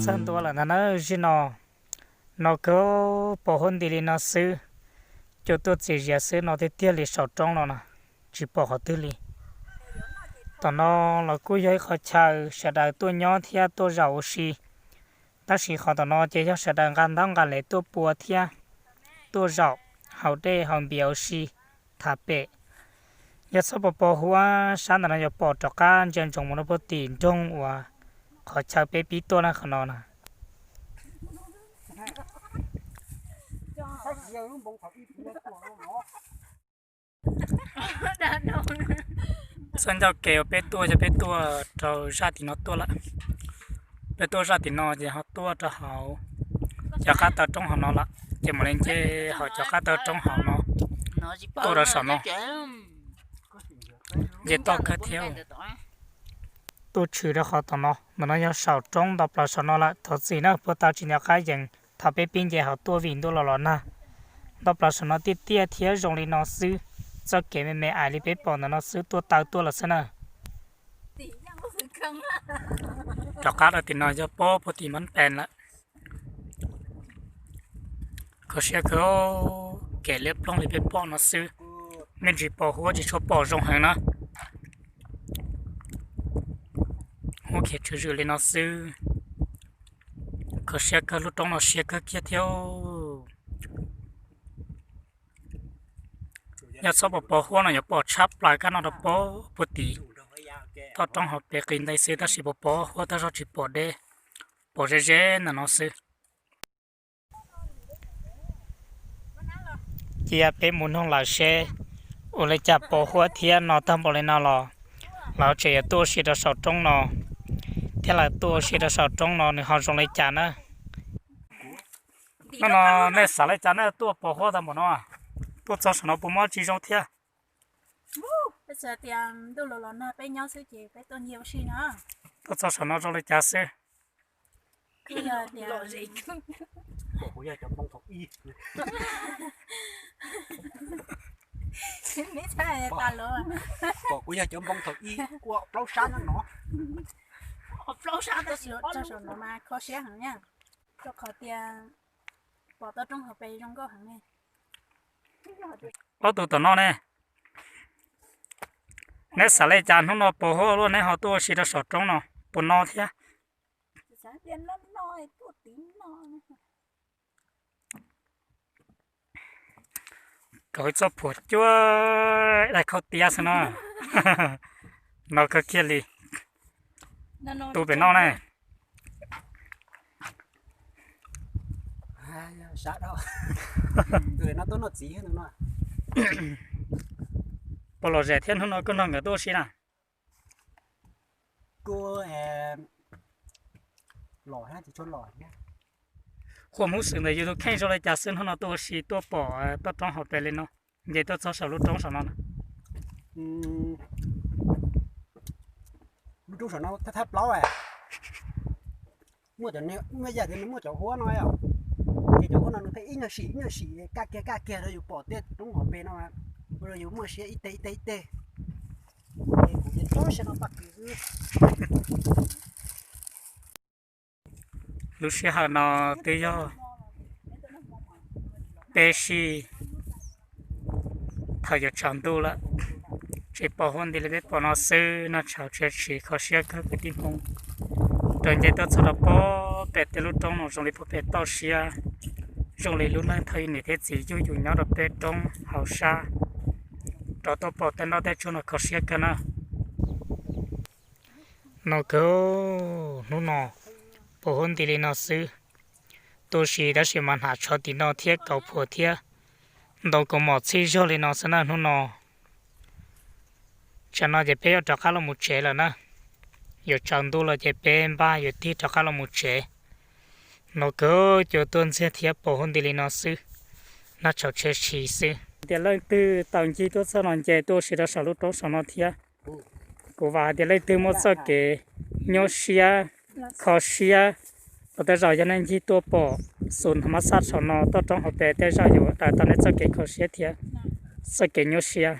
Tag ntua lawm ntag na, zim no, no kawg pom huab nti li no xwb, cua tuaj txias zias xwb no tiag tiag li saum roob no na, tsis pom qhov twg li. Tom no los kuj yog ib qhov chaw sawv daws tuaj nyob thiab tuaj zaum ua si, tab sis qhov tom no ces yog sawv daws nqa ntaub nqa lev tuaj pua thiab tuaj zaum haus dej haus npias ua si, tham pem. Yog txhob pos pos huab sab ntawm no yuav pom rov qab ntsia ntsoov mus rau puag tim nroog uas qhov chaw peb pib tuaj na qhov no na. Txoj ncauj kev uas peb tuaj yog peb tuaj rau zaj tim no tuaj lawm. Peb tuaj zaj tim no ces ho tuaj rau hauv cov qab taw roob hauv no lawm, ces mam li nce hauv cov qab taw roob hauv no tuaj rau saum no. Nce toj kawg thiab. Tuaj tshwm rau qhov tom no, ntawm no yog saum roob nto plaws saum no lawm, thov txim na puag ta tsis nco qab yees thaum peb pib nce hauv tuaj vim ntuj los los nag. Nto plaws saum no tiaj tiaj thiab zoo li no xwb, txoj kev me me ais li peb pom ntawm no xwb tuaj taw tuaj lawm xwb na. Rov qab rau tim no yog pob puag tim Mab Pees lawm. Kho siab kawg, kev liab ploog li peb pom no xwb, me ntsis pos huab tsis tshua pom zoo heev na. Huab khiav tswv zwm li no xwb, kho siab kawg, lub roob no siab kawg kiag thiab. Yog txhob pos pos huab no yuav pom tshab plaws kab no rau pob puag tim toj roob hauv pes qis ntev xwb tab sis pos pos huab tab zog tsis pom deb, pom ze ze ntawm no xwb. Cia peb mus noog lawv seb ua li cas pos huab thiab no tag npaum li no los lawv tseem yuav tuaj ua si rau saum roob no, thiab lawv tuaj ua si rau saum roob no nws ho zoo li cas na. Hnub no nej xav li cas nej tuaj pos huab tag npaum no? Tuaj txog saum no puas muaj tsi zoo thiab? Tias ntuj los los nag peb nyob xwb ces peb tuaj nyiag ua si no. Tuaj txog saum no zoo li cas xwb? Pom kuv yog cov npoo thaum ib ua plaub sab no no. Txog saum no mas kho siab heev na, rau qhov tias pom toj roob hauv pes zoo nkauj heev ne. Ob tug tom no ne, neb xav li cas hnub no pos huab luaj neb ho tuaj ua si rau saum roob no, puas no thiab? Kaus ib txoj phuam cuab dai khau tiab xwb no. No kawg kiag li. Tus pem no ne. Puas lom zem thiab hnub no koj nrog nkawd tuaj ua si na? Huam hub xwm ntawm yus tus kheej zoo li cas xwb hnub no tuaj ua si tuaj pom toj roob hauv pes li no, nce tuaj txog saum lub roob saum no na. Lub roob saum no thab thab plaub, muaj cov, muaj yam tias nws muaj cov huab no, ces cov huab no nws pheej ib nyuag sim ib nyuag sim kaj kiag kaj kiag rau yus pom tej roob hauv pes no, ua rau yus muaj siab ib teg ib teg ib teg. Kuv ces rau siab no paj kws xwb. Lub sij hawm no twb yog peb si thaum yuav tsaus ntuj lawm, tseem pom huab nti li peb pom no xwb, noj tshauv tshiab tshis kho siab kawg kwv tij Hmoob. Raws nce tuaj txog rau pob pem tej lub roob no zoo li pob pem toj siab, zoo li lub neej thaum ub niam thiab txiv yug yus nyob rau peb roob hauv sab, rov tuaj pom tej nroj tej tsuag no kho siab kawg na. No kawg, hnub no pom huab nti li no xwb. Tuaj ua si tab sis mas hnav tsho tim no thiab kaus phuam thiab ntoo kaus mom txhij zog li no xwb na hnub no. Tsam no ces peb yuav rov qab los mus tsev lawm na. Yuav tsaus ntuj lawm ces peb npaj yuav tig rov qab los mus tsev. No kawg, cua tuaj ntxiag thiab pom huab nti li no xwb, noj tshauv tshiab tshis xwb. Tias leej twg tau ncig tuaj txog no nce tuaj ua si rau saum lub roob saum no thiab, kuv vam hais tias leej twg muaj txoj kev nyuaj siab, kho siab, los tej zaum yog nej ncig tuaj pom xus nag mab xaj saum no toj roob hauv pes tej zaum yuav daws tau nej txoj kev kho siab thiab txoj kev nyuaj siab.